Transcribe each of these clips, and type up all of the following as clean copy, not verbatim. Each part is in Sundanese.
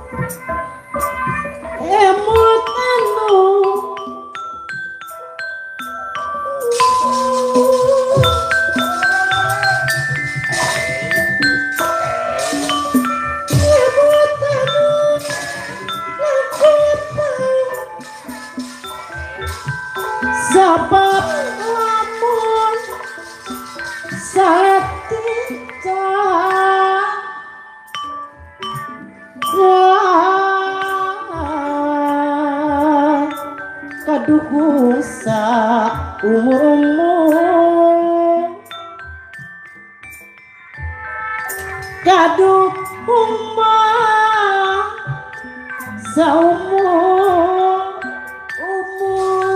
Emut anu emut anu lakukan sabab lamun satika kadukusa umur-umur kaduk umah saumur umur.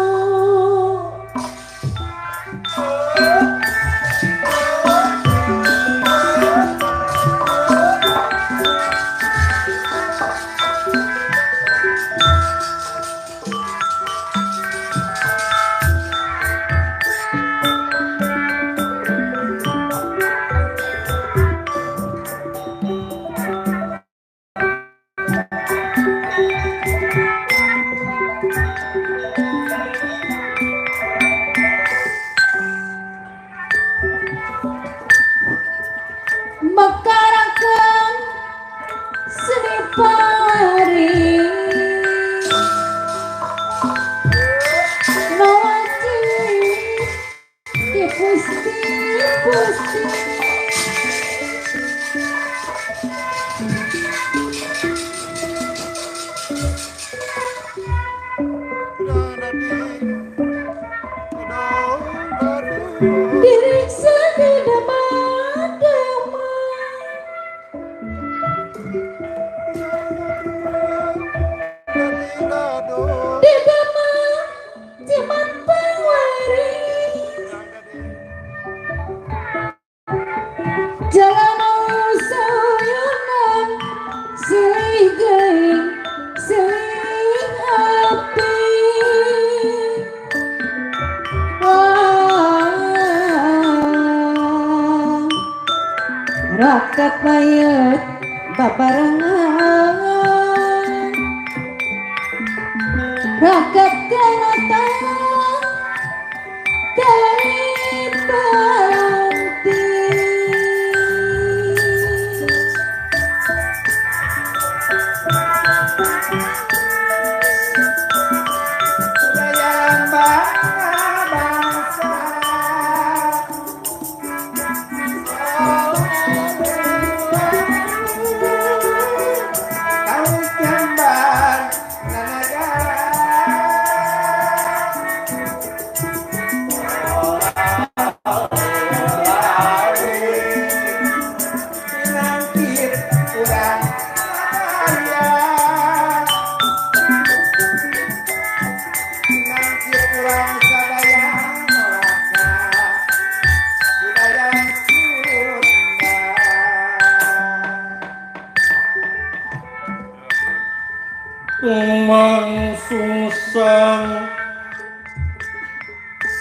Mekaraken seni pari nawati di pusti pusti diriksa di rakyat mayat babarengan rakyat kerata dari panti. Tumang sungsang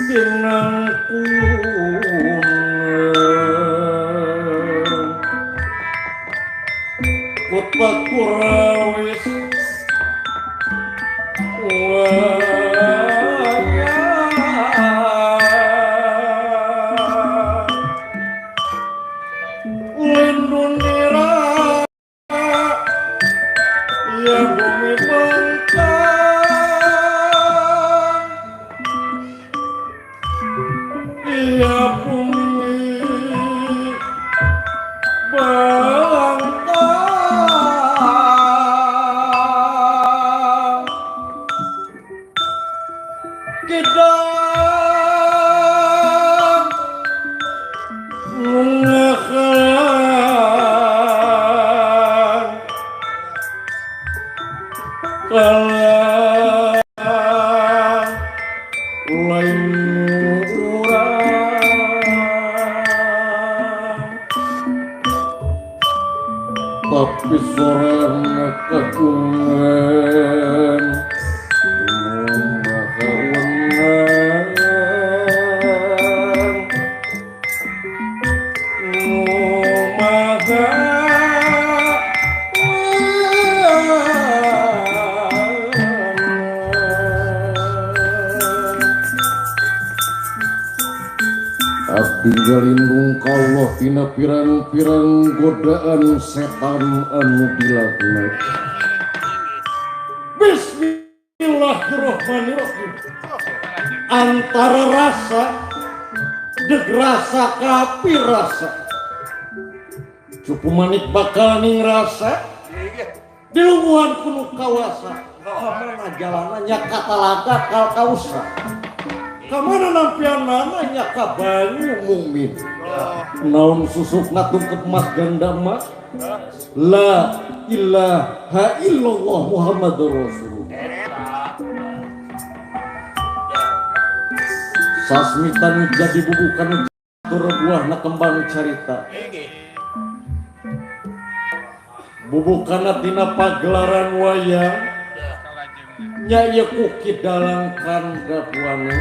sinangkun kota Kurawis lindunira ya bumi bangkang ya bumi bangkang kita tapi sore kagungan maha wenang. Kudu galindung ka Allah tina pirang-pirang godaan setan anu dilaknat. Bismillahirrahmanirrahim. Antara rasa deg rasa kapi rasa. Cupu manik bakal ning rasa di lungguhan kuno kawasa. Kamana jalanannya katalaga kal kausa. Kamana nampianana ka banyu mungmin. Naon susuk natungkep mas ganda mas. La ilaha illallah Muhammadur Rasulullah. Sasmitan jadi bubukan tur buah na kembang carita. Bubukana tina pagelaran wayang. Nya ieu ku Ki Dalang Kanda Buana.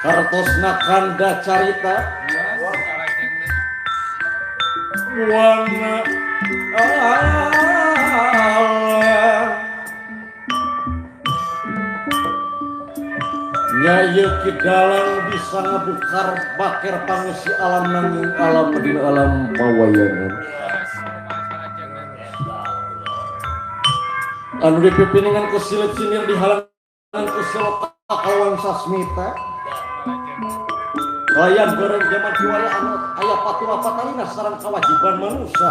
Hartosna kanda carita buana Allah. Nya ieu Ki Dalang bisa ngabukar baker pangeusi alam nanging alam dina alam pawayangan. Anu dipipiningan ku silet sinir dihalangan ku siloka kawan sasmita. Layan goreng zaman kiwari anu aya patura patalina sareng kewajiban manusia.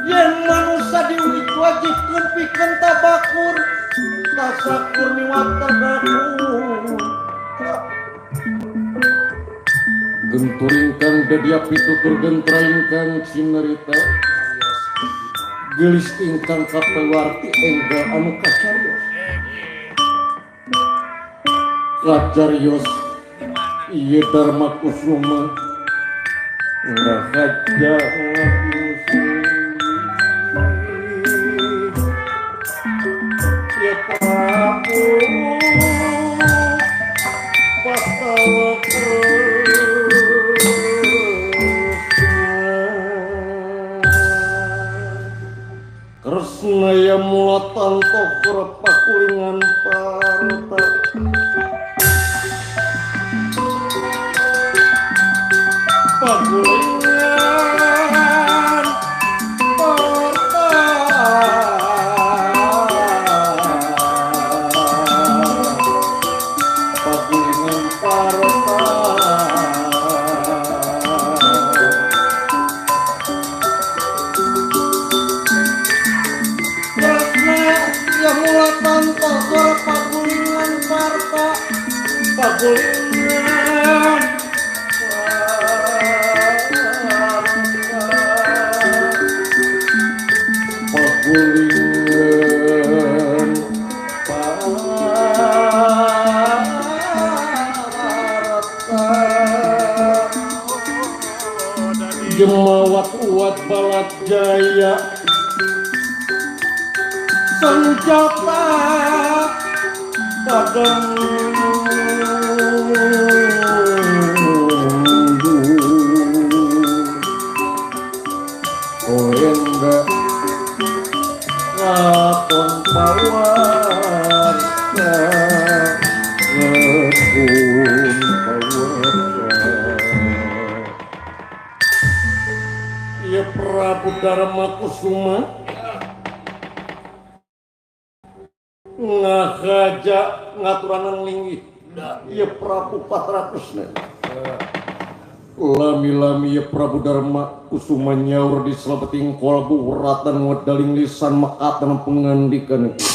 Yen manusia diwajibkeun pikeun tabakur, tasakur miwat tabakur. Gentur ingkang dedia pitutur gentra ingkang cinarita. Gelis ingkang kapewarti enggal anu kacarios. Kacarios ieu Dharma Kusuma ngahaja ngabusi. Ya Prabu Bathara Kresna ya mula tanto pakulingan parta. Pakulingan parta. Pakulingan parta. Pagulingan parta, pagulingan parta, pagulingan parta. Jemawat uat balat jaya senjata padang koenda katon pawarta ngepun pawarta. Ya Prabu Dharma Kusuma ngahaja ngaturanan linggih ya Prabu Bathara Kresna. Lami-lami ya Prabu Dharma Kusuma nyaur di selebeting kolbu uratan wedaling lisan makatan pengandikan itu.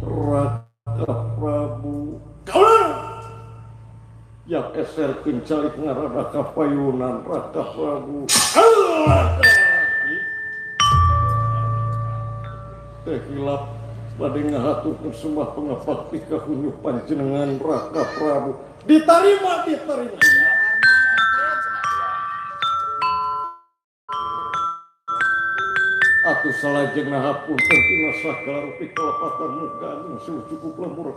Raka Prabu kaulah yang eser kencalik ngarana kapayunan Raka Prabu. Allah teh hilap bade ngahaturkeun sembah pangabakti ka hunyu panjenengan Raka Prabu. Diterima, diterima. Atuh salajengna hapunten tina sagala rupi kalepatan muka anu cukup lemur.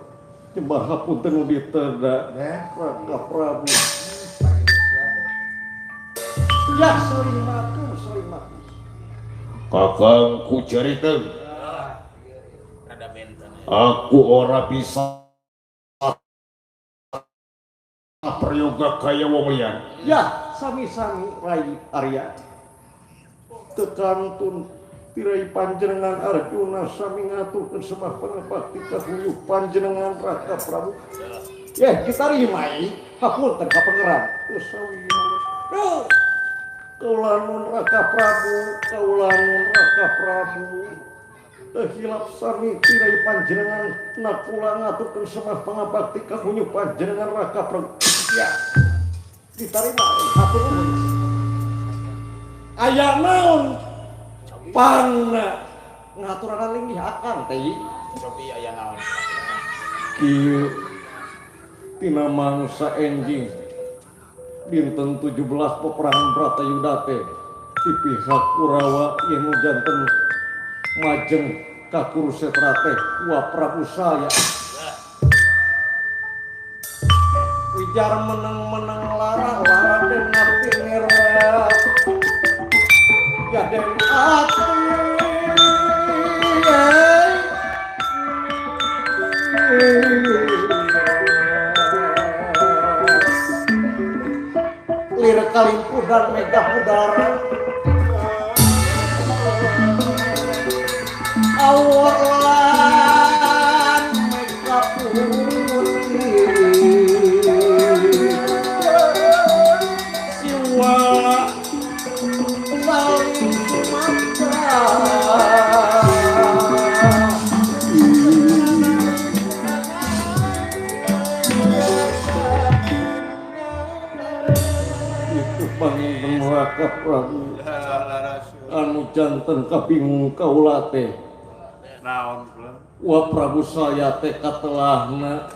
Jembar hapunten nu diteda Raka Prabu. Ya salimatu salimatu. Kakangku carita. Aku ora bisa prayoga kaya wong liyan. Ya, sami-sami Rai Arya. Tekantun tirai panjenengan Arjuna sami ngaturkeun semah pangabakti ka huyuh panjenengan Raka Prabu. Ya, ditarimai hapunten ka Pangeran. Duh. Kaulanun Raka Prabu, kaulanun Raka Prabu. Teu hilap sami tirai panjenengan nakula ngaturkeun semah pangabakti ka huyuh panjenengan Raka Prabu. Ya, ditarimai hatur nuhun. Aya naon pangna ngaturanan linggih akang teh. Cobi aya naon. Kieu tina mangsa enjing dinten 17 peperangan Bratayuda teh ti pihak Kurawa yen janten majeng ka Kurusetra teh wa Prabu Salya. Wijar meneng-meneng lara-lara den ngerti ngira. Ya den ati. Lir kalimpudan megah udara. Awalan megah putih. Siwa saling sumatra. Itu panginten Raka Prabu anu janten kabingung kaula teh. Naon kula? Wa Prabu saya teh katelahna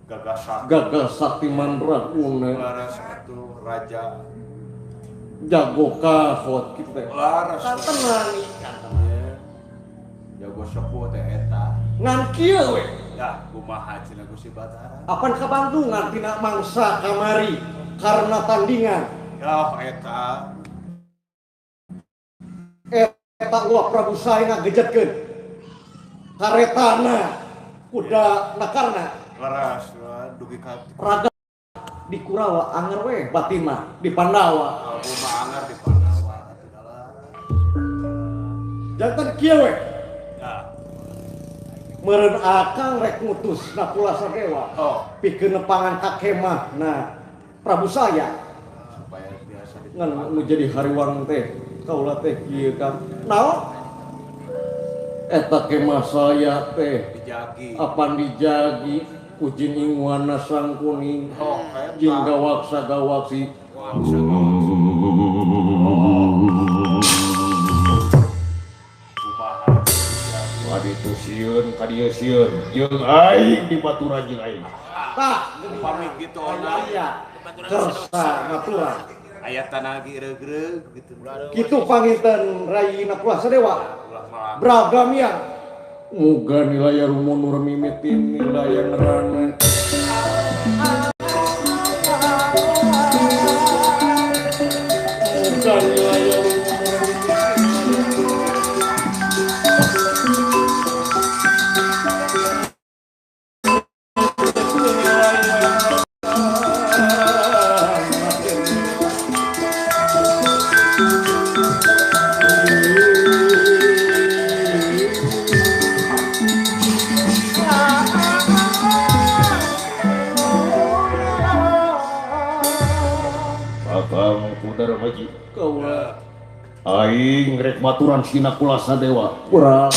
gagah sakti mandraguna. Laras atuh raja jago kahot kita. Laras tenang. Jago sepuh teh eta. Ngan kieu we. Dah kumaha cenah Gusti Batara. Apan ka Bandungan tina mangsa kamari karena tandingan. Ya eta. Eta wa Prabu saya ngagejetkeun. Karetana kuda nakarna. Laras dugi ka raga di Kurawa anger we batina di Pandawa. Kumaha anger di Pandawa atuh dalah. Janten kieu we. Ya. Meureun akang rek ngutus Nakula Sadewa. Oh, pikeun nepangan ka kemah. Nah, Prabu saya supaya biasa ngan nu jadi hariwang teh kaula teh kieu kan. Naon? Eta kemah saya teh dijagi. Apan dijagi ku jin inguana sang kuning. Oh, jin gawaksa gawaksi. Kaditu sieun, kadieu sieun, jeung aing di baturan jeung aing. Tah, pamit gitu aya. Kersa ngaturan. Aya tanah gereug-gereug gitu. Kitu panginten Rai Nakula Sadewa. Bragamiang. Muga nilaya rumunur mimitin nilaya ngerana. Muga nilaya rumunur aing rek maturan si Nakula Sadewa. Kurang.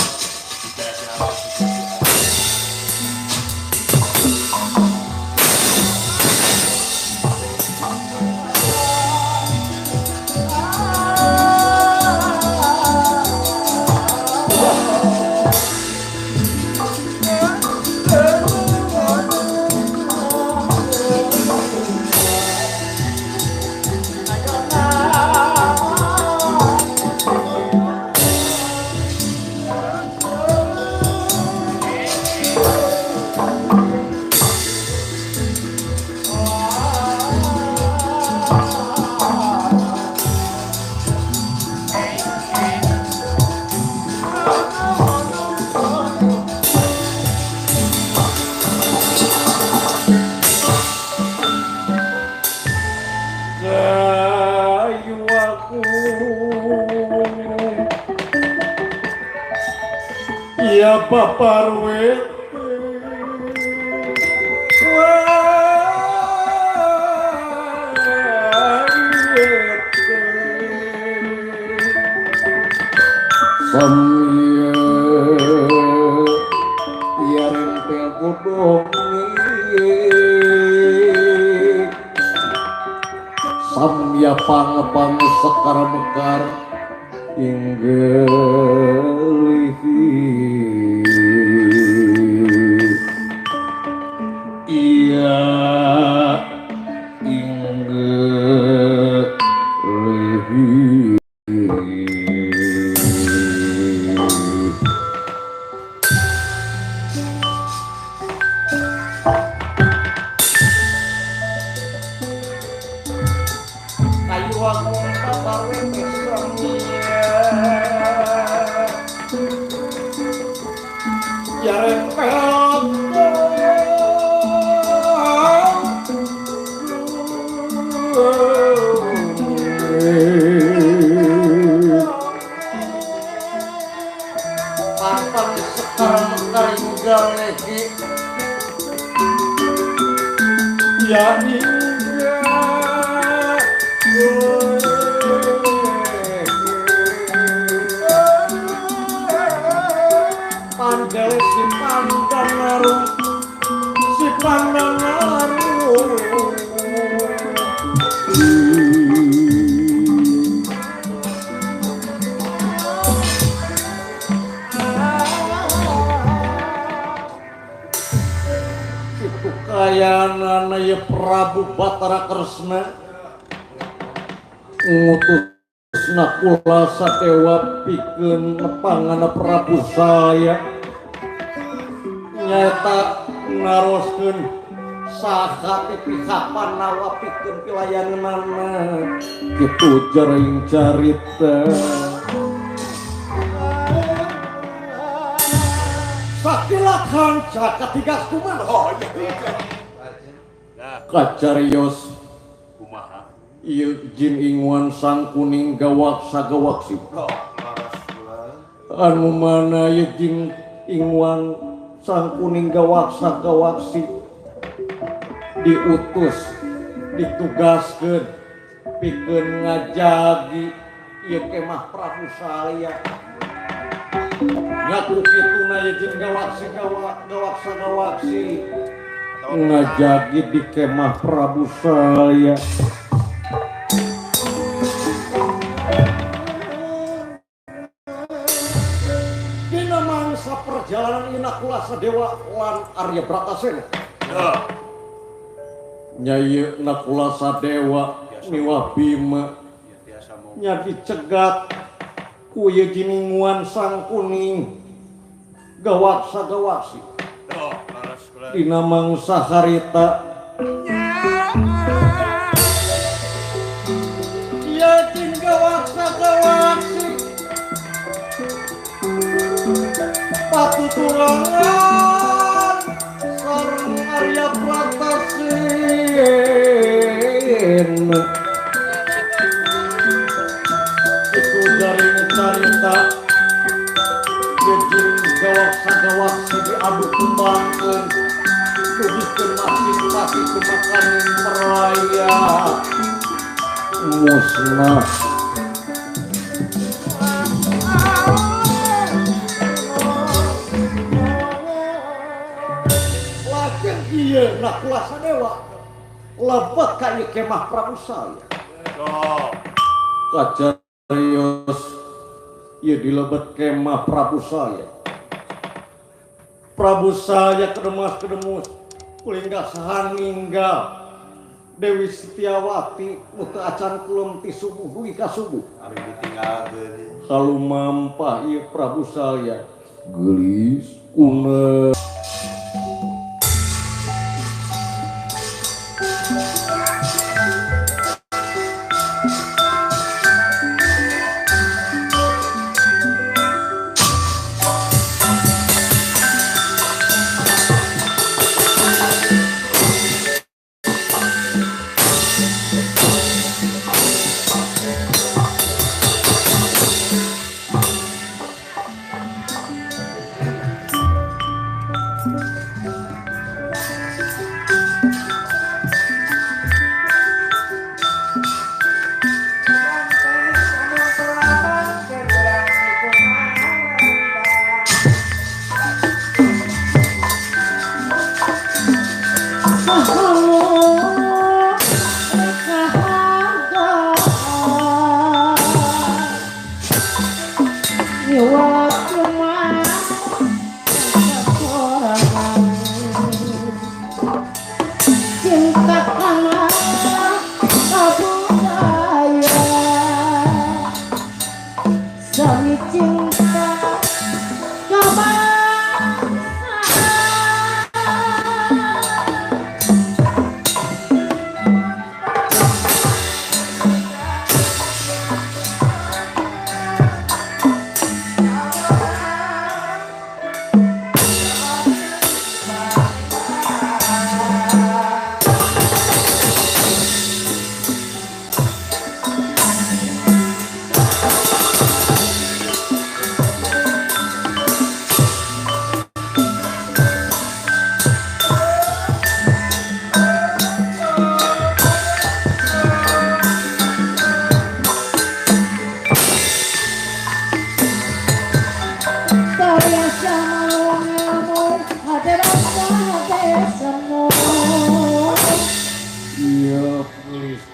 Kayuaku ya paparwe samya ya rempel kudung samya pangepang sekar mekar inggelihi iya inggelihi. Ya pandai si pandang arum, si pandang arum. Itu kayanana ya Prabu Batara Kresna ngutus Nakula Sadewa pikeun nepangan Prabu Salya nyaeta naroskeun saha ti pihak Panawa pikeun pilayananana kitu jering carita. Sakila kanca katigas kumaha? Oh iya. Kacarios kumaha? Ieu jin inguan sang kuning gawak sagawaksi. Oh, anu mana ieu jin inguan sang kuning gawak sagawaksi diutus ditugaskeun pikeun ngajagi ieu kemah Prabu Salya. Ngaku kituna ieu jin gawaksi gawak sagawaksi ngajagi di kemah Prabu Salya. Dina mangsa perjalanan Nakula Sadewa lan Arya Bratasena. Nyai Nakula Sadewa miwah Bima nya dicegat ku ieu jininguan sang kuning gawak sagawaksi. Dina mangsa harita ya jin gawak sagawaksi patuturangan sareng Arya Bratasena. Itu jaring carita jin gawak sagawaksi diadu kembangkeun dugikeun masing-masing kumakaning peraya musnah. Lajeng ieu Nakula Sadewa lebet ka ieu kemah Prabu Salya. Kacarios ieu dilebet kemah Prabu Salya. Prabu Salya kedemas-kedemus kulinggah saha ninggal Dewi Setiawati nu teu acan kulem ti subuh dugi ka subuh. Ari ditinggalkeun. Kalumampah ieu Prabu Salya geulis une.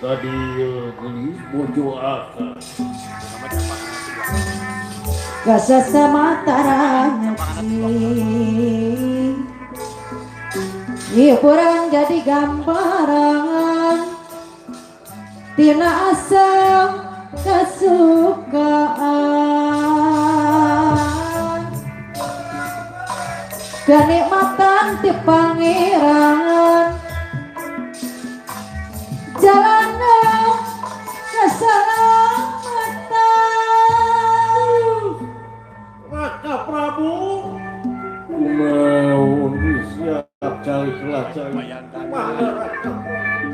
Tadi geulis bojo akang. Kasasamatara kurang jadi gambaran tina asam kesukaan kenikmatan ti pangeran jalanan keselamatan. Raka Prabu kumaha siap cari kelacari mangga Raka Prabu.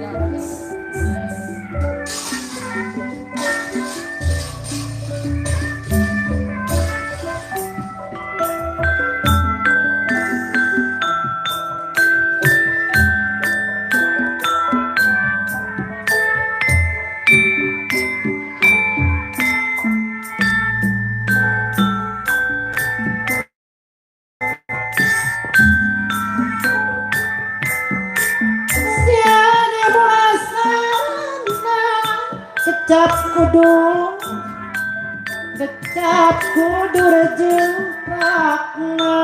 Kecap kudu rejemprakna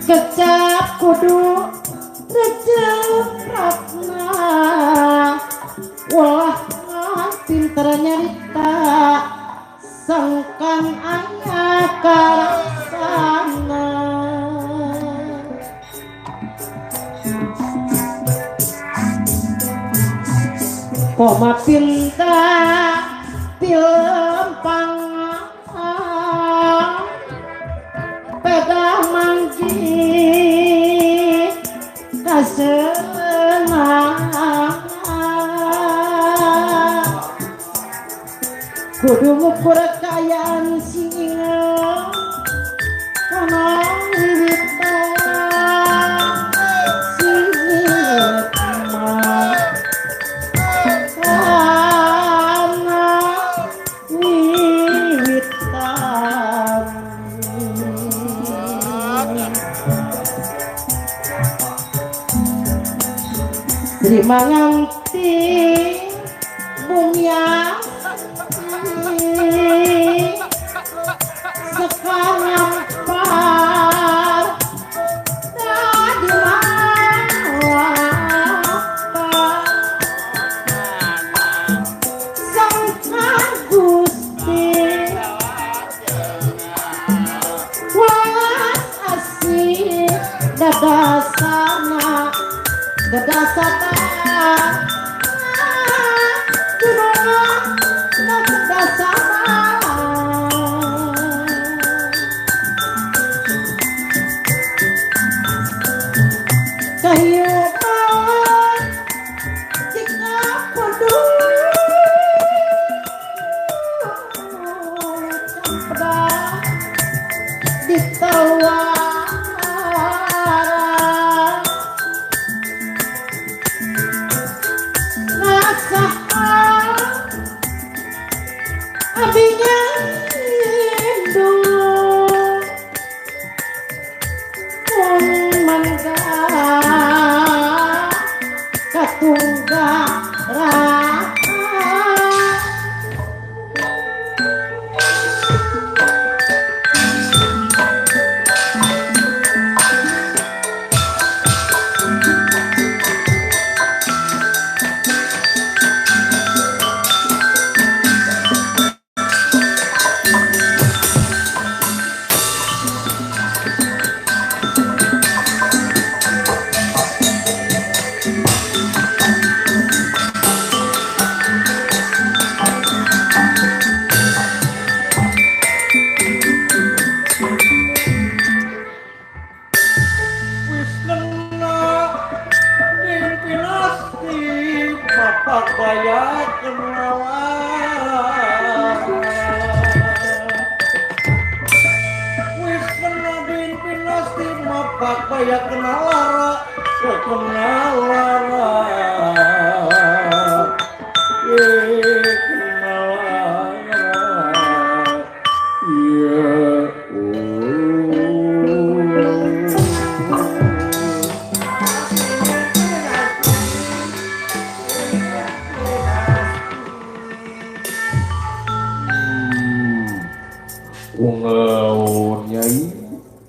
kecap kudu rejemprakna wah pinter nyarita sangkan aya karasana. Koma pinta tilempang pedah manggi kasenang kudu ngukur kayaan singa kana wiwitan singit mah terima nganti bumia sekarang par tadi sangkan Gusti was asih dadasana dadasana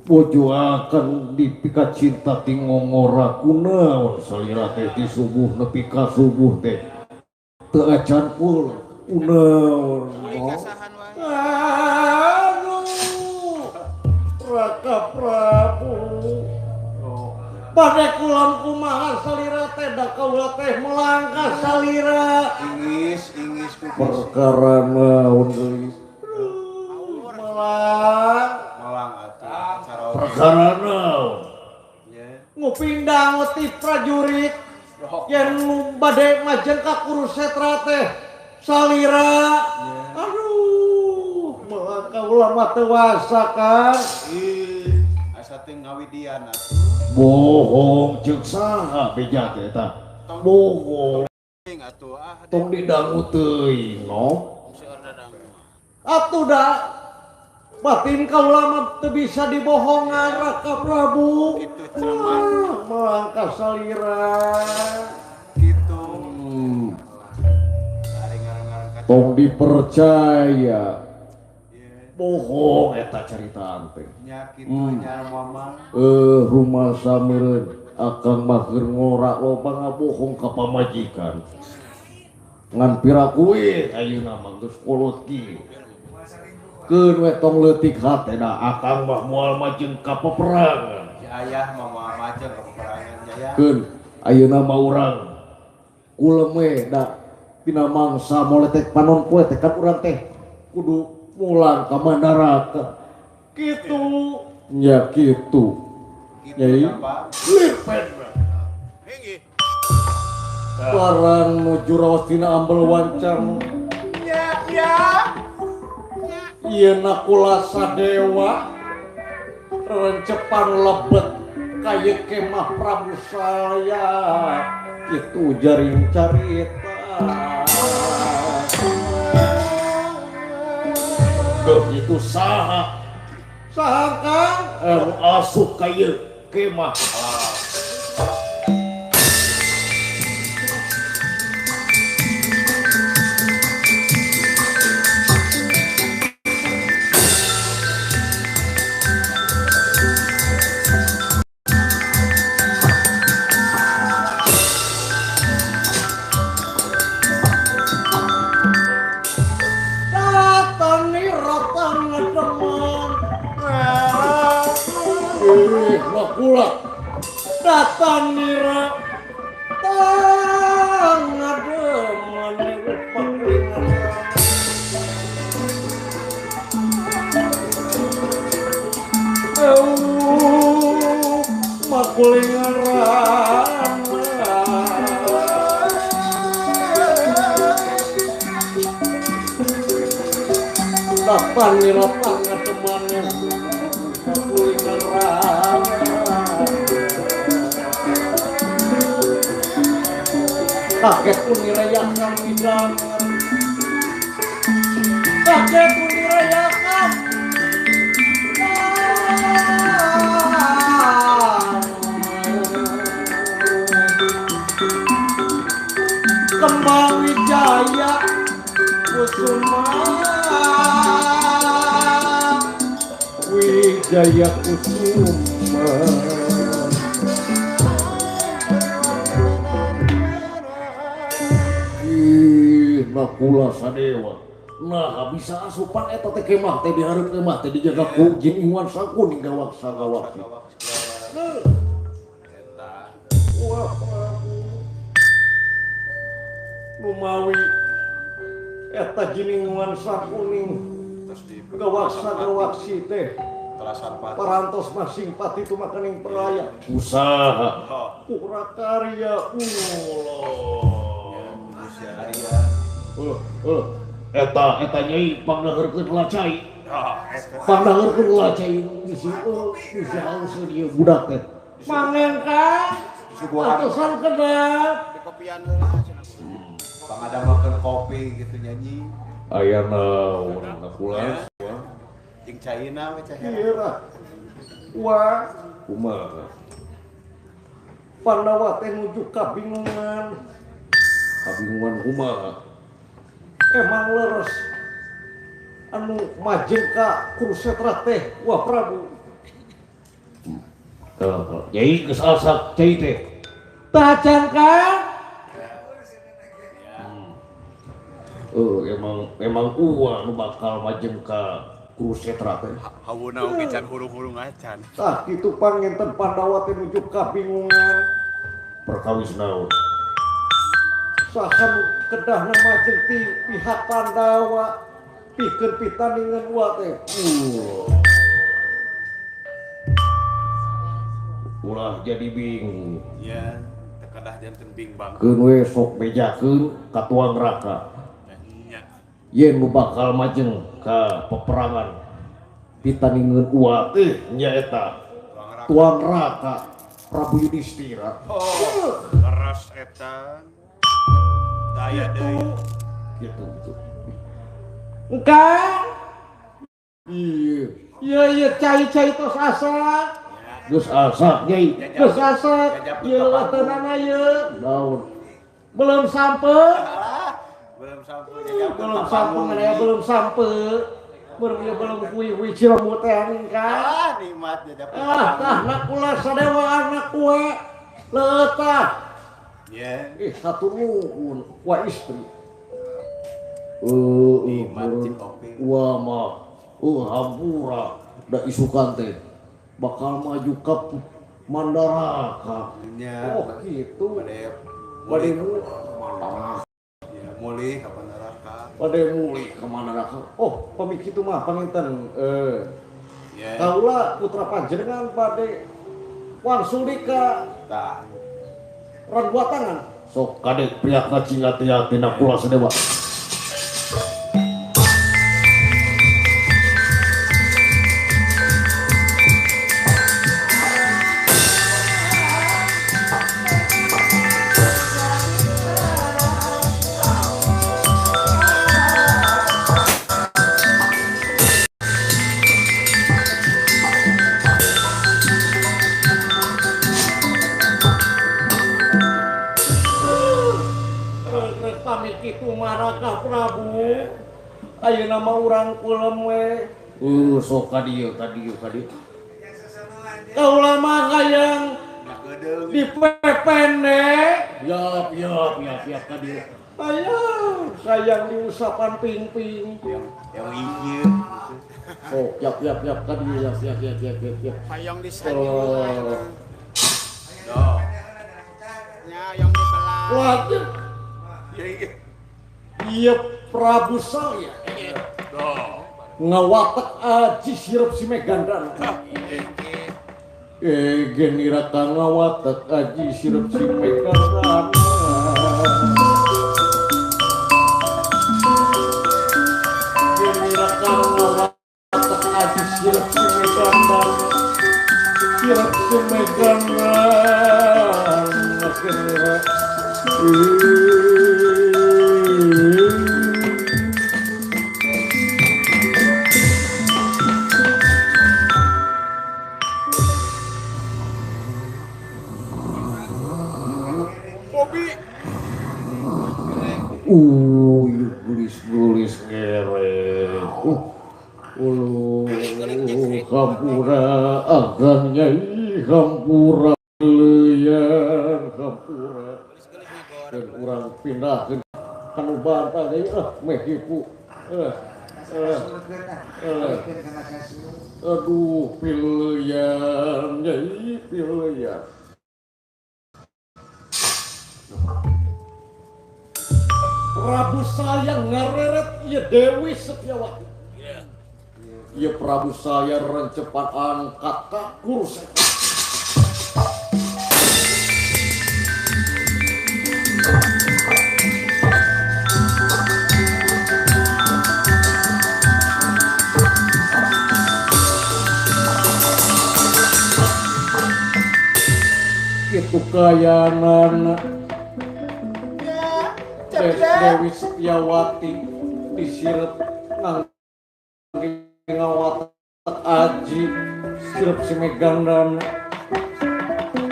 Bojo akan dipika cinta ti ngongora kunaon salira teh ti subuh nepi ka subuh teh teu acan pul kunaon. Aduh Raka Prabu bade kulam kumaha salira teh da kaula teh melangkah salira ingis ingis perkara naon geulis melang melang atuh perkara naon nguping dangut ti prajurit yen nu bade majeng ka Kurusetra teh salira. Aduh melang kaula mah teu wasa kan asa teh ngawidian atuh. Bohong ceuk saha beja teh eta bohong tong didangu teuing no atuh da batin kaula mah teu bisa dibohongan Raka Prabu kitu ceramah melangkah salira kitu tong dipercaya bohong eta caritaan teh nya kitu nya mama rumasa meureun akang mah keur ngora loba ngabohong ka pamajikan ngan pira kuit ayeuna mah geus kolot kieu keun we tong leutik hate da akang mah moal majeng ka peperangan si ayah mah moal majeng ka peperangan nya keun ayeuna mah urang kulem we da tina mangsa moletek panon poe teh kan urang teh kudu pulang ke Mandaraka kitu nya kitu nyai lirpen barang nuju raos tina ambel wancang nya ya ieu nakula sadewa rencepan lebet kaya kemah Prabu saya itu jaring carita. Itu saha saha kang anu asup ka ieu kemah. Datang nira tang ngademen pakulingan makulingan rana datang nira tang ngademen makulingan rana. Kaget unirayakan widangan, kaget unirayakan. Kembang Wijaya Kusuma, Wijaya Kusuma. Nakula Sadewa. Nah bisa asupan eta teh kemah teh dihareup kemah teh dijaga ku jin inguan sakuning gawak sagawak. Eta. Wah Prabu. Lumawi eta jin inguan sakuning gawak sagawak si teh. Parantos masing pati tumakaning peraya. Usaha. Purakarya ulah. Eta eta nyai pangdaheurkeun lacai. Pangdaheurkeun lacai bisi bisi haus ieu budak teh. Mangengkang atusan kedap. Di kopian heula cenah. Pangadamakeun kopi gitu nyanyi. Aya naon nakula. Jeung caina we cah. Ieu wah kumaha. Pandawa teh nuju kabingungan. Kabingungan kumaha? Emang leres anu majeng ka Kurusetra teh wah Prabu Yai geus asak cai teh. Tacan Kang. Oh, emang uwa nu bakal majeng ka Kurusetra teh. Haweuna oge can hurung-hurung acan. Tah kitu panginten Pandawa teh nuju kabingungan. Perkawis naon? Saha nu kedahna majeng ti pihak Pandawa pikeun pitandingan uwa teh. Ulah jadi bingung. Ya, teu kedah janten bingbang. Keun we sok bejakeun ka tuang raka. Nya. Yen nu bakal majeng ka peperangan pitandingan uwa teh nyaeta tuang raka Prabu Yudhistira. Oh, keras eta. Daya deui. Gitu gitu. Engkang. Iya. Iya iya cai-cai tos asa. Geus asak nyai. Geus asak. Ieu leuteunana ieu. Naon? Belum sampe. Belum sampe. Belum sampe ya belum sampe. Belum kuih-kuih ciremut teh engkang. Ah nikmat jajap. Ah tah nak kula sadewa anak kue. Leutah. Ya. Ih satu nuhun wa istri. Wa mah hampura da isukan teh bakal maju ke Mandaraka. Ya, oh gitu. Bade Mandaraka. Ya, mulih ka Mandaraka. Bade mulih ka Mandaraka. Oh, pamit kitu mah panginten ya. Kaula putra panjenengan bade wangsul di ka tah Rangwatangan. Sok kadek pihak ngacing hati-hati na kula sadewa. Prabu ayeuna mah urang kulem we. Sok ka dieu ka dieu ka dieu. Kaula mah hayang dipepene. Yap yap yap yap ka dieu. Hayang sayang diusapan ping-ping. Yang ieu. Oh, yap yap yap ka dieu yap yap yap yap yap. Hayang disanjung. Doh. Nya hayang dibelah. Wah. Iya Prabu saya ngawatek aji sirup si Megandana. Genira ka ngawatek aji sirup si Megandana. Genira ka ngawatek aji sirup si Megandana. Sirup si Megandana. Genira. Gulis-gulis ngerek. Hampura agang nyai hampura leuyan hampura. Dan urang pindah ke kanu bantah deui meh hipu. Aduh pileuyan nyai pileuyan. Prabu saya ngareret ieu Dewi Setiawati. Ieu Prabu saya rencepan angkat ka Kurusetra. Kitu kayanana Dewi Setiawati disiret ngangge ngawatek aji sirup si Megandana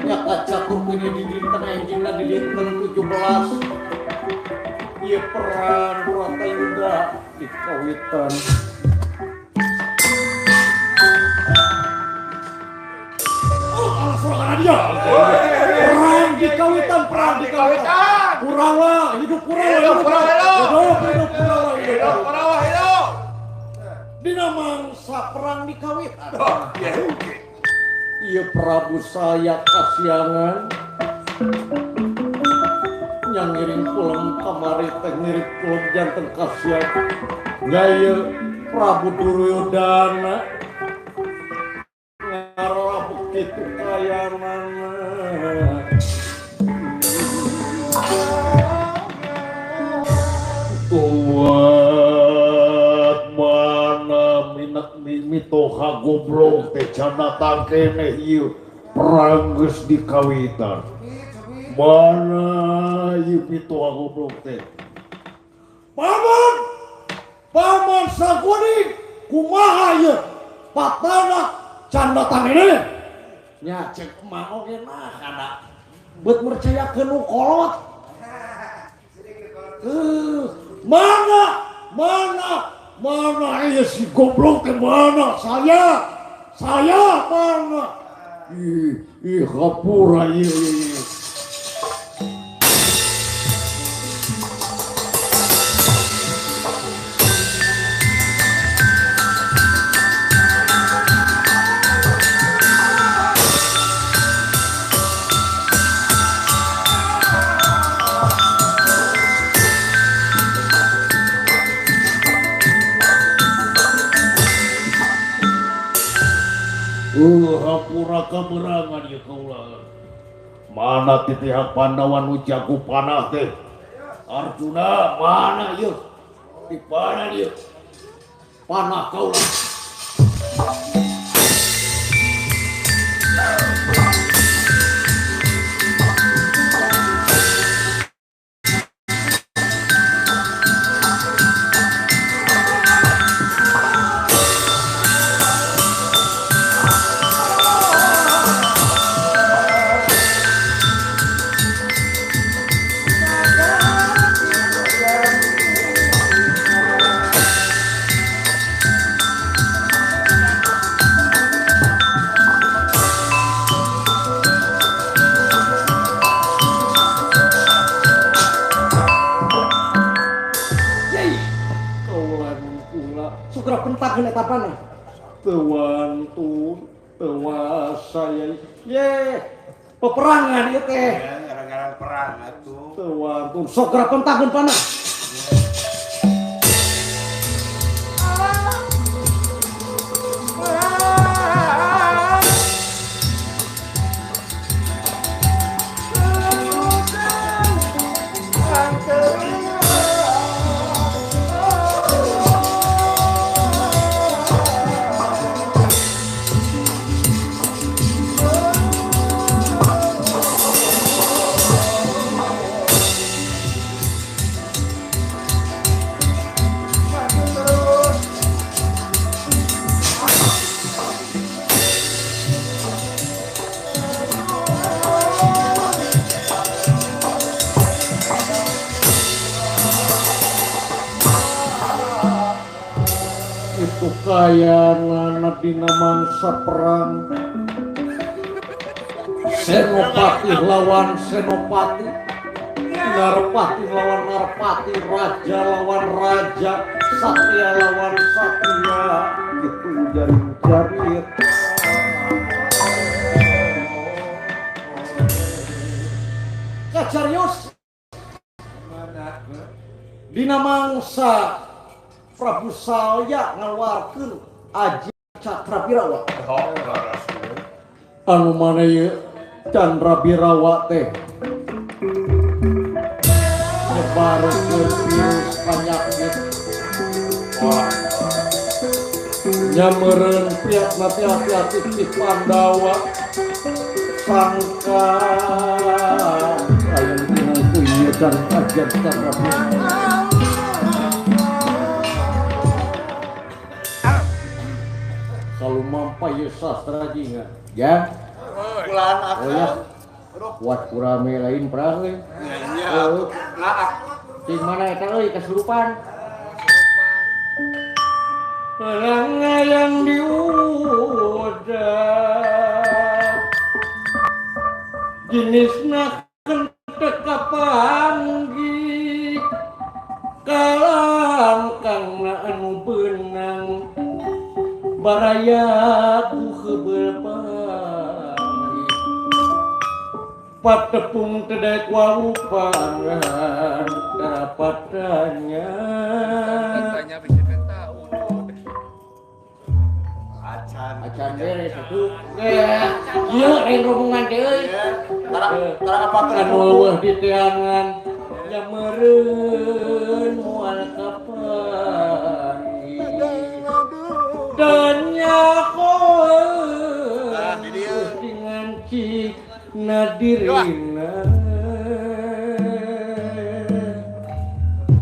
nyaka catur ini di dinten enjingna di dinten 17 ieu perang Bratayuda di kawitan. Oh, dia. Perang di kawitan, perang di kawitan. Kurawa, hidup Kurawa, hidup Kurawa, hidup, hidup Kurawa, hidup Kurawa, hidup. Dina mangsa perang di kawitan. Iya Prabu saya kasiangan. Yang ngiring pulang kamari teh ngiring pulang janten kasihan. Gaya Prabu Duryodana ngarolah begitu kayanana. Tuat mana minak mitoha goblok teh canatan keneh ieu perang geus dikawitan. Mana ieu mitoha goblok teh? Paman! Paman Sangkuni kumaha ieu? Patana candatan ini? Nya cek mah oge nah kana beut mercayakeun nu kolot. Mana? Mana? Mana ieu si goblok teh mana? Saya! Saya mana? Ih, ih hapura ieu. Hampura keberangan ya kaula. Mana ti pihak Pandawa nu jago panah teh? Arjuna mana ieu? Di mana ieu? Panah kaula. Peperangan ieu teh. Gara-gara perang atuh. Teu wantun sok geura pentakeun panah. Kayana dina mangsa perang Senopati lawan Senopati, Narpati lawan Narpati, raja lawan raja, satria lawan satria, gitu jari-jari. Kacarios dina mangsa Prabu Salya ngaluarkeun aji Cakra Birawa. Anu mana ieu Candra Birawa teh nyebarkeun virus panyakit. Nyameureun piatna hati-hati ti Pandawa sangka aya dina ku ieu dan ajian Cakra Birawa. Kalau mampai sastra jinga ya oh ya kuat kurame lain perang euy. Cing mana eta euy kesurupan perang yang diudah Jenisna kentek kapanggih kalangkang anu beunang baraya ku heubeul panggih patepung teu daek wawupangan karapatanya acan beres atuh. Ieu lain rombongan teh euy. Tara apakeun anu eueuh di teangan nya meureun moal kapanggih dan nyaho dengan cik nadirina.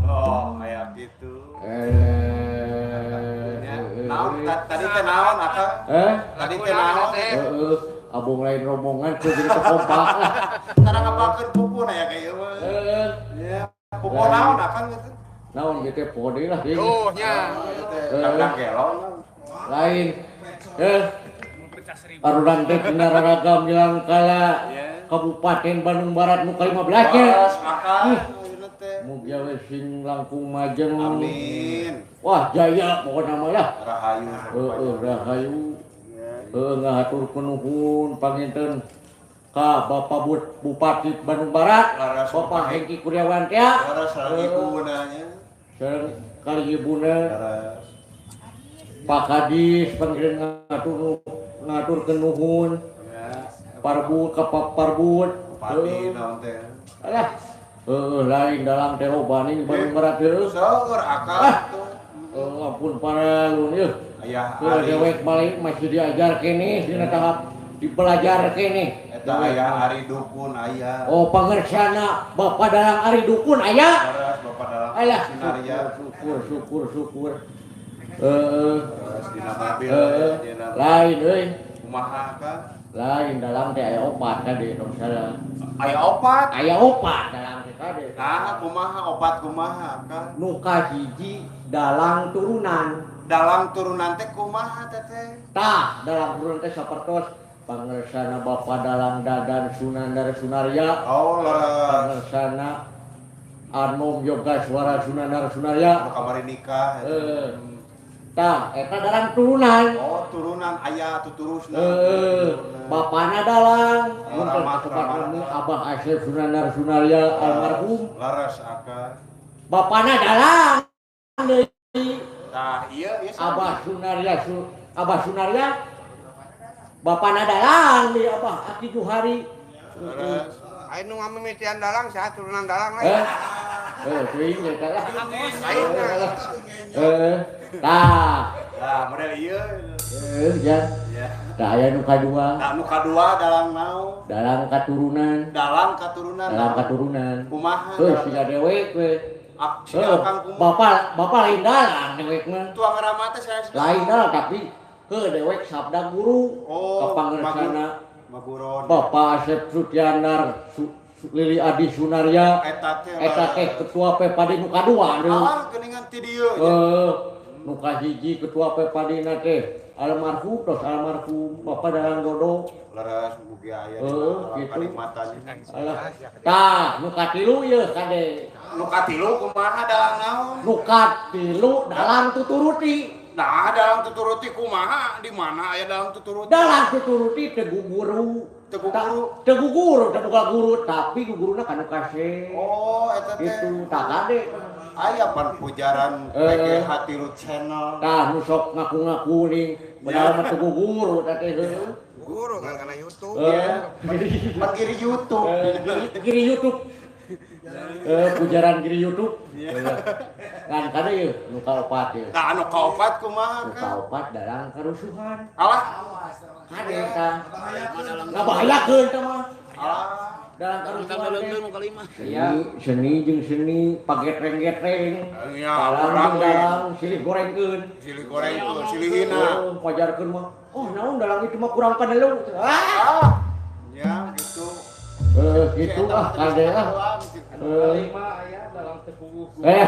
Oh, kayak gitu. Naon tadi teh naon akang? Tadi teh naon? Heeh, abong lain rombongan kudu jadi kompak lah. Tara ngapakeun pupuna ya kayak ieu mah. Heeh. Ya, pupu naon akang gitu? Naon ieu teh pode lah ieu. Oh, nya. Kandang gelong. Lain. Arudan teh dina raragam Jelangkala Kabupaten Bandung Barat nu ka-15 nya. Mugia we sing langkung majeng. Amin. Wah, jaya pokona mah lah. Rahayu. Heeh, rahayu. Heeh, ngahatur nuhun panginten ka Bapak Bupati Bandung Barat, Bapak Hengki Kurniawan teh. Leres sareng ibuna nya. Sareng kali ibuna. Pak Kadis panggil ngaturkeun nuhun. Parbut ka Pak Parbut. Bupati naon teh. Alah. Heeh, lain dalang teh loba ning Bandung Barat heuh. Seueur akal tuh. Ampun paralun yeuh. Aya dewek balik masih diajar keneh dina tahap dipelajar keneh. Eta aya Ari Dukun aya. Oh, pangersana Bapak Dalang Ari Dukun aya. Leres Bapak Dalang Sunarya. Syukur syukur syukur. Heeh. Dina mobil dina. Lain euy. Kumaha ka? Lain dalang teh aya opat kade tong salah. Aya opat? Aya opat dalang teh kade. Nah, kumaha opat kumaha ka? Nu kahiji dalang turunan. Dalang turunan teh kumaha teh teh? Tah, dalang turunan teh sapertos pangersana Bapak Dalang Dadan Sunandar Sunarya. Oh, leres. Pangersana Anom Yoga Suara Sunandar Sunarya. Nu kamari nikah. Heeh. Tah, eta dalang turunan. Oh, turunan aya tuturusna. Heeh. Bapana dalang, mun Abah Asep Sunandar Sunarya almarhum. Leres akang. Bapana dalang deui. Tah, ieu ieu Abah Sunarya Abah Sunarya. Bapana dalang deui Abah Aki Juhari. Leres. Aya nu ngamimitian dalang saha turunan dalang lain. Heuh, teuing eta lah. Heeh. Tah. Tah, model ieu. Heuh, ya. Tah aya nu kadua. Tah nu kadua dalang naon? Dalang katurunan. Dalang katurunan. Dalang katurunan. Kumaha? Heuh, siga dewek we. Siga akang kumaha? Bapak, bapak lain dalang dewek mah. Tuang rama teh sanes. Lain dalang tapi heuh dewek sabda guru. Oh, ka pangersana Maguron. Bapak Asep Sutianar Lili Adi Sunarya. Eta teh ketua PPAD nu kadua deui. Ah, geuningan ti dieu. Heuh. Nu kahiji ketua PPAD na teh almarhum tos almarhum Bapak Dalang Dodo. Leres mugi aya di kanikmatan. Alah. Tah, nu katilu ieu kade. Nu katilu kumaha dalang naon? Nu katilu dalang tuturuti. Nah, dalang tuturuti kumaha? Di mana aya dalang tuturuti? Dalang tuturuti teu guguru. Teu guguru. Teu guguru, teu guru, tapi guguruna ka nu kasep. Oh, eta teh. Itu tah kade. Aya pan pujaran PGH Tilu Channel. Tah nu sok ngaku-ngaku ning padahal mah teu guguru teh heuh. Guru kan kana YouTube. Pan kiri YouTube. Kiri YouTube. Pujaran kiri YouTube. Kan kade ieu nu kaopat ieu. Tah anu kaopat kumaha Nu kaopat dalang karusuhan. Alah. Kade tah. Ngabahayakeun tah mah. Alah. Dalang karusuhan teh. Seni jeung seni pagetreng-getreng. Dalang dalang silih gorengkeun. Silih gorengkeun, silih hina. Pajarkeun mah. Oh, naon dalang itu mah kurang panelu. Ah. Ya gitu. Gitu ah kade ah. Lima aya dalang teu puguh. Aya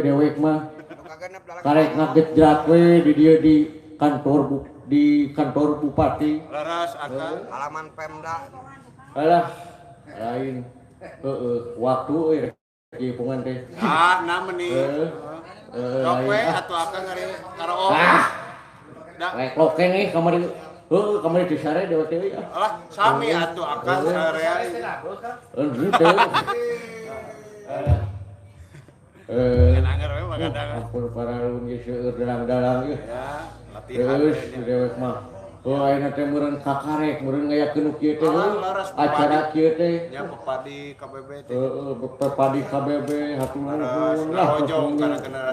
dewek mah. Karek ngagejrak we di dieu di kantor Di kantor bupati. Leres akang. Halaman Pemda. Alah, lain. Heeh, waktu euy jaipongan teh. Ah, nah meni. Heeh. Sok we atuh akang ari karaoke. Ah. Rek lokeng euy kamari. Heuh, kamari di sare dewa teh euy. Alah, sami atuh akang sarean. Henteu. Anger we bagadang. Ampun paralun geus seueur dalang-dalang ieu. Ya, latihan. Geus dewek mah. Oh, ayeuna teh meureun kakarek, meureun ngayakeun nu kieu teh. Acara kieu teh. Nya pepadi KBB teh. Heeh, pepadi KBB hatur nuhun lah ngarojong.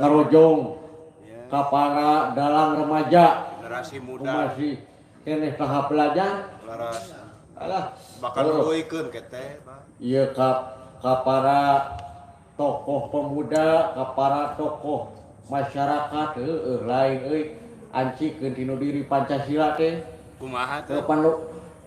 Ngarojong. Ka para dalang remaja. Generasi muda. Masih keneh tahap belajar. Leres. Alah, bakal leuwihkeun ke teh. Ieu ka para tokoh pemuda, ka para tokoh masyarakat heueuh lain euy. Ancikeun tinu diri Pancasila teh. Kumaha teh? Pan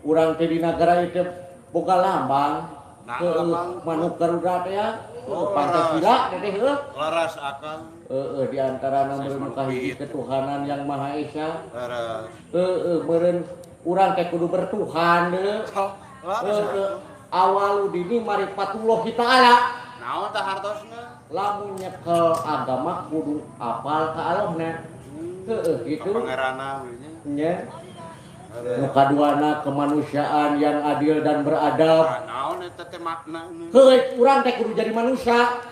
urang teh di nagara ieu teh boga lambang. Nah, lambang manuk Garuda teh ya. Oh, Pancasila teh heueuh. Leres akang. Heeh, di antarana meureun kahiji ketuhanan yang Maha Esa. Leres. Heeh, meureun urang teh kudu bertuhan deui. Leres. Awalu dini maripatullah ta'ala. Naon tah hartosna? Lamun nyekel agama kudu apal ka Allahna. Heeh, gitu. Pangeranna we nya. Nu kaduana kemanusiaan yang adil dan beradab. Naon eta teh makna? Heuh, urang teh kudu jadi manusia.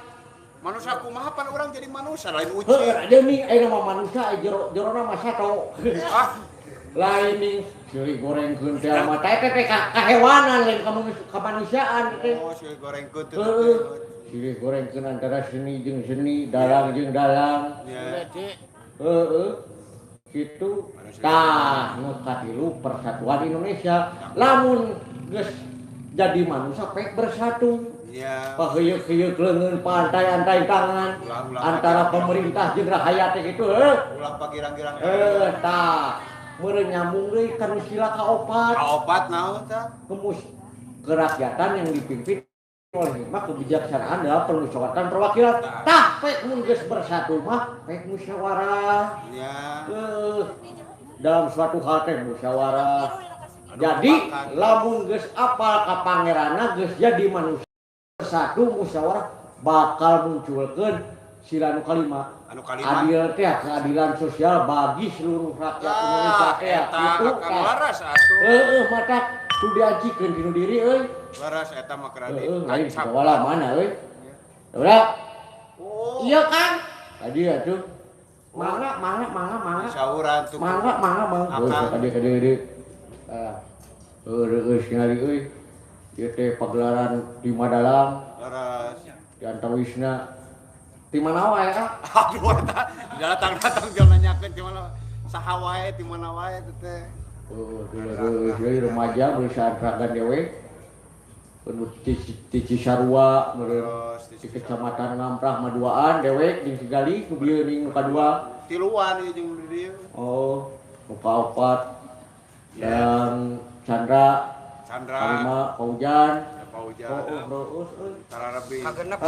Manusia kumaha pan urang jadi manusia lain ucing. Heuh, deui ayeuna mah manusia jero-jerona mah sato. Ah, lain nih silih gorengkeun teh mah teh teh kahewanan lain kemanusiaan teh. Oh, silih gorengkeun teh. Heeh. Silih gorengkeun antara seni jeung seni, dalang jeung dalang. Heeh. Kitu tah nu katilu persatuan Indonesia. Lamun geus jadi manusia pek bersatu. Iya. Paheuyeuh-heuyeuk leungeun pantai-antai tangan antara pemerintah jeung rakyat teh kitu heuh. Ulah pagirang-girang. Heuh tah. Meureun nyambung deui kana sila kaopat. Kaopat naon tah? Kerakyatan yang dipimpin oleh hikmah kebijaksanaan dalam permusyawaratan perwakilan. Tah pek mun geus bersatu mah pek musyawarah. Iya. Dalam suatu hal teh musyawarah. Jadi lamun geus apal ka pangeranna geus jadi manusia bersatu musyawarah bakal munculkeun sila nu kalima. Anu kalima. Adil teh keadilan sosial bagi seluruh rakyat Indonesia teh. Kitu leres atuh. Heeh, matak kudu diajikeun dinu diri euy. Leres eta mah keur adi. Heeh, lain sagala mana euy. Udah. Oh. Iya kan? Tadi atuh. Mangga mangga mangga mangga. Sauran tuh. Mangga mangga mangga. Heuh, kade kade. Ah. Heuh, geus ningali euy. Ieu teh pagelaran di Madalang. Leres. Di antawisna. Di mana wae ah? Aduh eta datang-datang jeung nanyakeun di mana saha wae di mana wae teh. Oh, dulu remaja berusaha ragan dewe. Penuh di Cisarua, di Kecamatan Ngamprah Maduaan dewek jeung Sigali ku bieu ning nu kadua. Tiluan ieu jeung di dieu. Oh, nu kaopat. Dan Chandra. Chandra. Kalima Paujan. Paujan. Oh, kagenep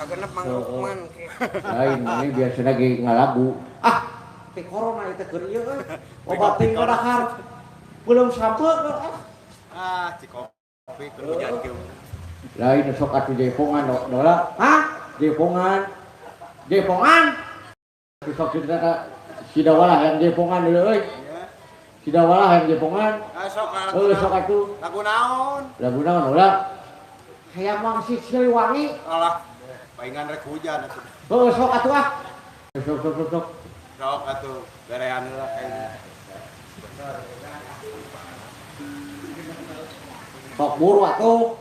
kagenep Mang Lukman. Lain ini biasanya ge ngalagu. Ah, teh corona ieu teh keur ieu euy. Obat teh ngadahar. Belum sampe ah. Ah, cikopi keur hujan kieu. Lain sok atuh jaipongan dola. Hah? Jaipongan. Jaipongan. Sok kita sidawalah yang jaipongan dulu euy. Sidawalah yang jaipongan. Ah, sok sok atuh. Lagu naon? Lagu naon ulah? Hayang wangsit Siliwangi. Alah, paingan rek hujan atuh. Heuh, sok atuh ah. Sok sok sok sok. Sok atuh, berean heula kayaknya. Sok buru atuh.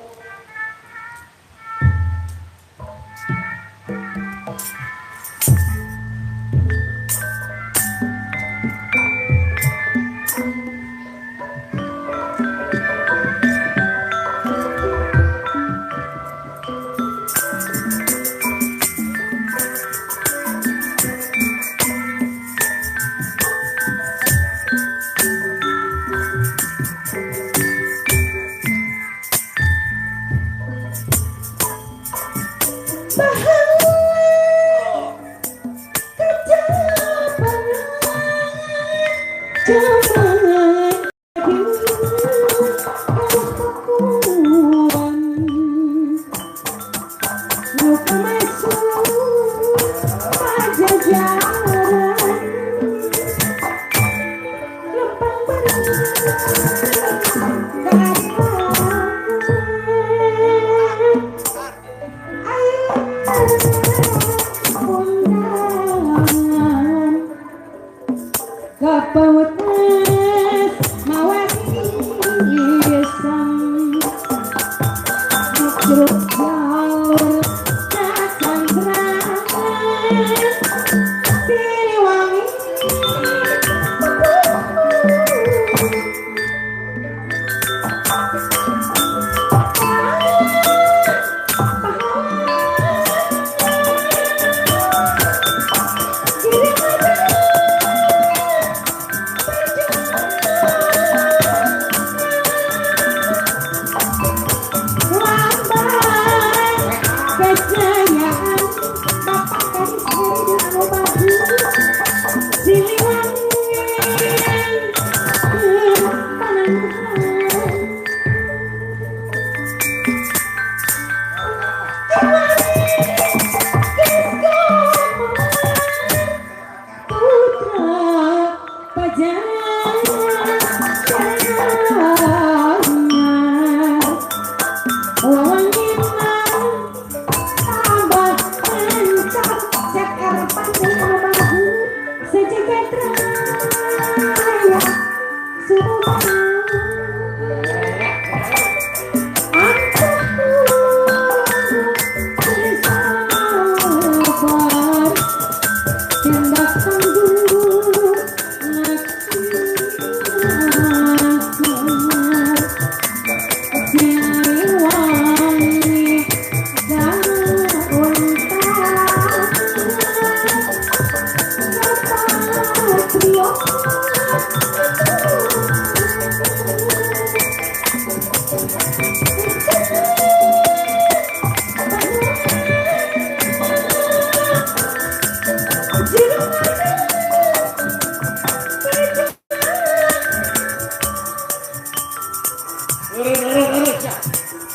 Eureun sia.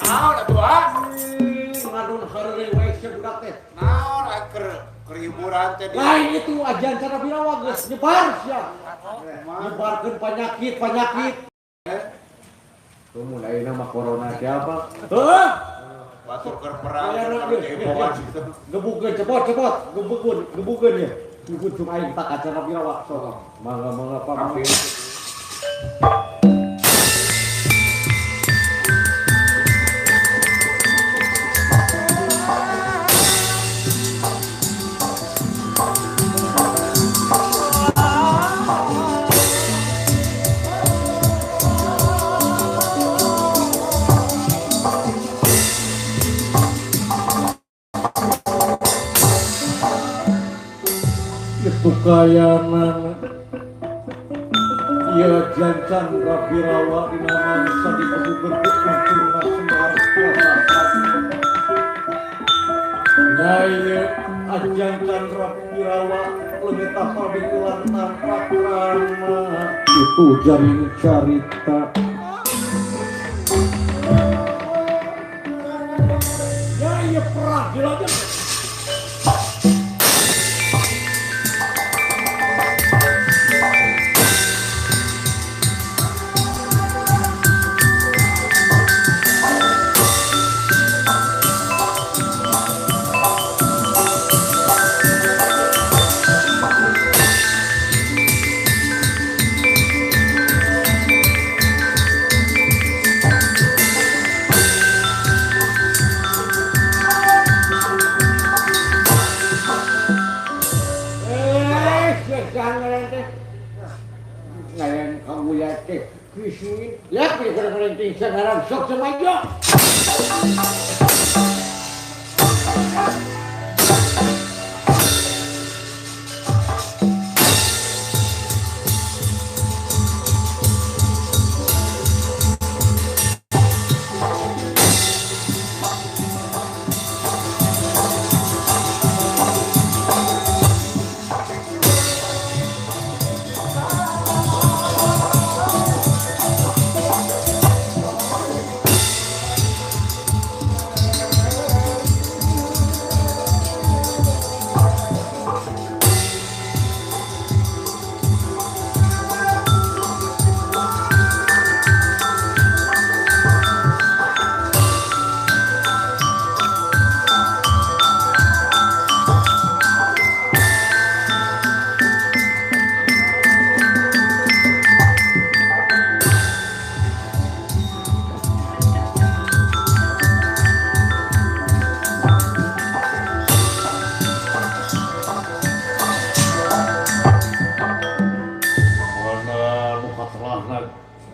Naon atuh ah? Ngadun heureuy wae sia budak teh. Naon keur hiburan teh. Lain itu ajian Chandra Birawa geus nyebar sia. Nyebarkeun penyakit-penyakit. Tuh mulai nama corona siapa? Heuh. Batur keur perang keur gitu. Gebukeun cepot-cepot, gebukeun, gebukeun ya. Gebukeun cuma aing tak Chandra Birawa sok. Mangga-mangga Pak. Kayanan ia jancan Birawa dina mangsa dikebukeun ku Arjuna Semar Prasasti. Daya ajan Chandra Birawa leungit tapal bikulan tanpa krama. Itu jaring carita. Daya perang dilanjut. Ya, pilih sekarang sok semaja.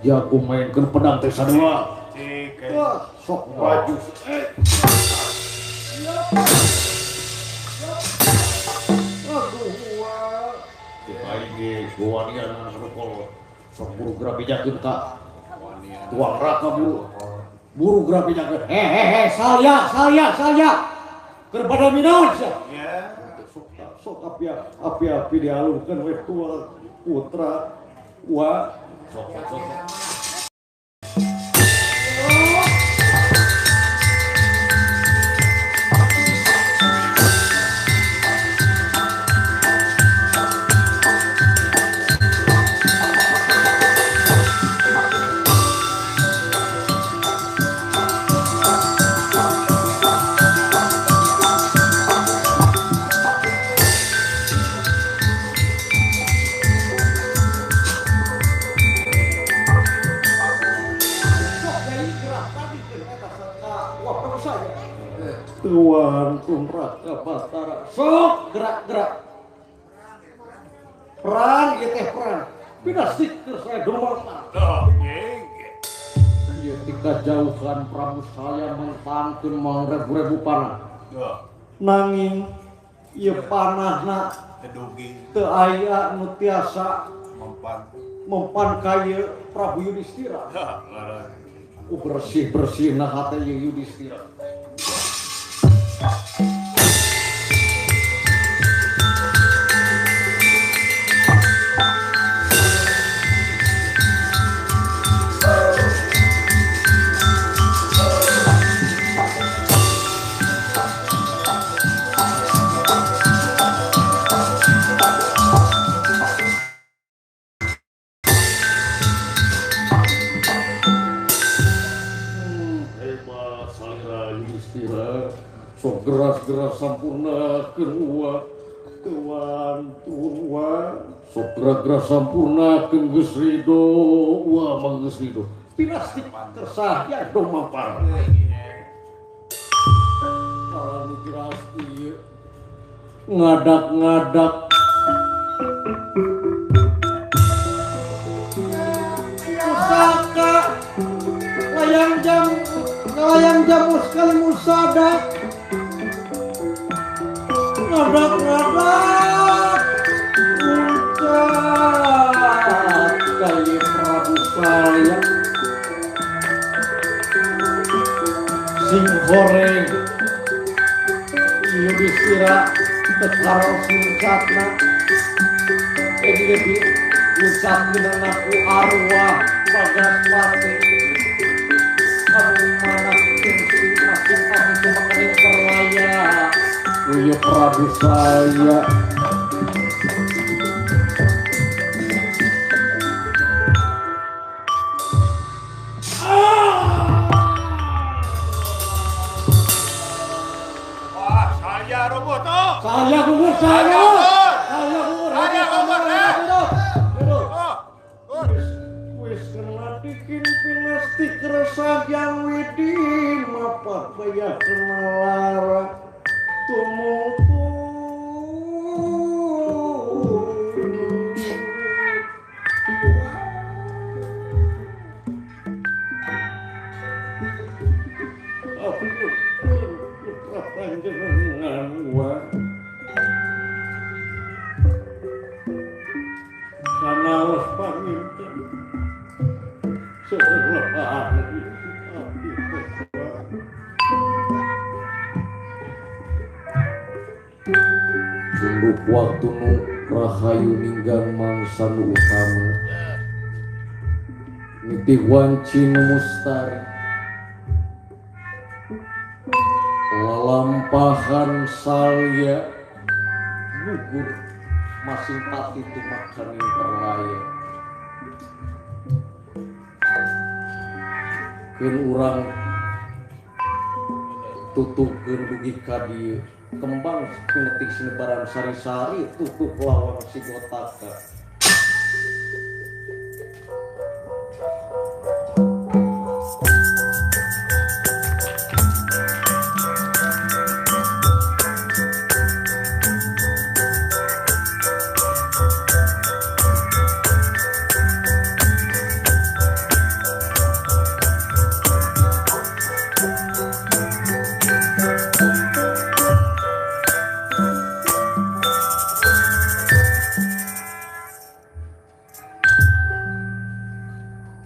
Jago mainkan pedang teh sadua. Sok maju. Aing wanian sarukol. Sok buru geura bejakeun ka tuang raka buru. Buru geura bejakeun. He salya salya salya. Keur bada minaon sia. Sok api-api dialungkeun we tuang putra wa sok sok. Tuan Raka Batara sok gerak-gerak perang ieu teh perang pinasik keur saya domang ieu tika jauhan Prabu saya mentangkeun mangrebu-rebu panah nanging ieu panahna teu aya nu tiasa mempan ka ieu Prabu Yudhistira. Bersih-bersihna hate ieu Yudhistira. Sok geras-geras sampurnakeun uwa teu wantun uwa. Sok geras-geras sampurnakeun geus ridho uwa mah geus ridho. Pinasti kersah ya dong mampar. Kalau kirasti ngadak-ngadak pusaka layang jamu sekali musada ngadak-ngadak puncak kali Prabu Salya sing horeng Yudhistira tekaro sincatna lebih ucapkeun ku arwah Bagaspati anu mana sing masing pati tumakaning perlaya Uya Prabu Salya. Saya gugur, saya gugur, saya gugur, wis kena dikin pinasti keresah yang widi mapa bayar kena lara tumutu aku putra panjenengan wa sanaos panginten seulah abdi sunduk waktu nu rahayu ninggang mangsa nu utama nitih wanci nu mustari lalampahan Salya gugur masing pati tumakaning perlaya keun urang tutukeun dugi ka dieu kembang kinetik sinebaran sari-sari tutup lawang sigotaka.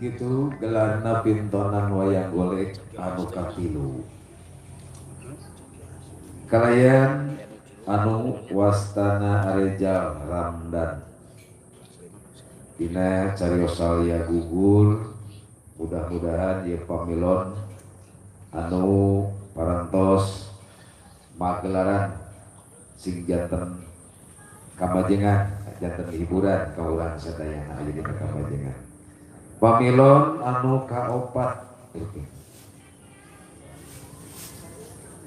Kitu gelarna pintonan wayang golek anu katilu. Kalayan anu wastana Arejal Ramdan. Dina carios Salya gugur, mudah-mudahan ieu pamilon anu parantos magelaran sing janten kamajengan, janten hiburan ka urang sadayana aya dina kamajengan. Pamilon anu kaopat.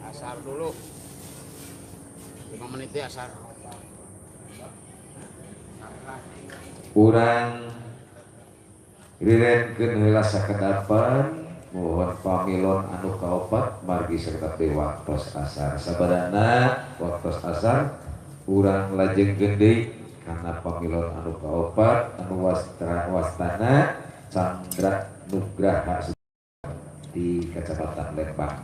Asar dulu 5 menit ya asar. Urang rirenkeun heula sakedapan mohon pamilon anu kaopat margi serta waktos asar. Sabadana waktos asar urang lajengkeun deui kana pamilon anu kaopat anu wastana Chandra Nugraha di Kecamatan Lembang.